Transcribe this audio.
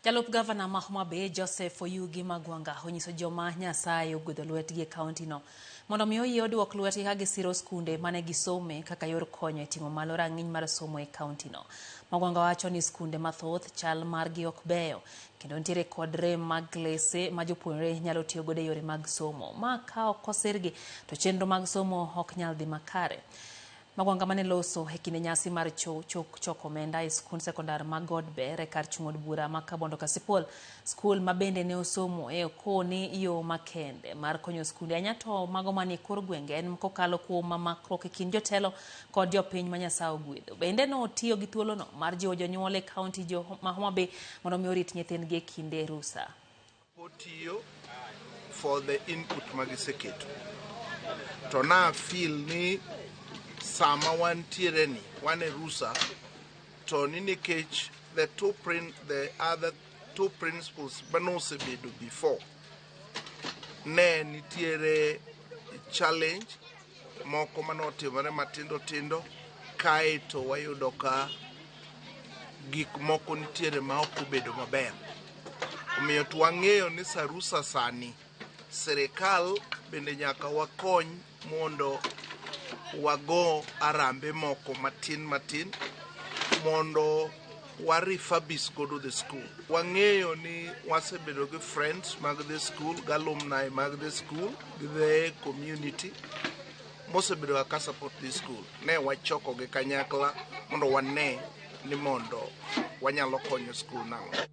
Jalup gavana ma Homa Bay Joseph Oyugi Magwanga onyiso joma Nyasaye ogwedho lwetgi e kaunti no mondo mi oyie oduok lwetgi ka gisiro skunde mane gisome kaka yor konyo e ting'o malo rang'iny mar somo e kaunti no. Magwanga wacho ni skunde mathoth chal margi ok beyo kendo nitiere kod rem mag klese ma jopuonjre nyalo tiyo godo e yore mag somo. Ma ka ok osirgi to chenro mag somo ok nyal dhi makare. Magwanga mane loso e kinde nyasi mar choko omenda e skund sekondar ma Godber e kar chung' od bura ma Kabondo Kasipul, skul ma bende ne osomo e okoni yo makende mar konyo skunde ahinya to mago manie kor gwenge en kokalo kuom makruok e kind jotelo kod jopiny ma Nyasaye ogwedho. Bende notiyo gi thuolono mar jiwo jonyuol e kaunti ma Homa Bay mondo mi orit nyithindgi e kinde rusa. Otiyo for the input magiseketo to na feel ni sama wantiere ni wan e rusa to ni nikech the other two principles manosebedo before ne nitiere challenge moko manotimore matindo tindo, kaeto wayudo ka gik moko nitiere ma ok obedo maber. Omiyo to wang'eyo ni sarusa sani sirikal bende nyaka wakony mondo wago arambe moko matin matin mondo wa refurbish godo the school. Wang'eyo ni wasebedo gi friends mag the school, gi alumni mag the school, gi the community mosebedo ka support the school. Ne wachoko gi kanyakla mondo wane ni mondo wanyalo konyo school nang'o.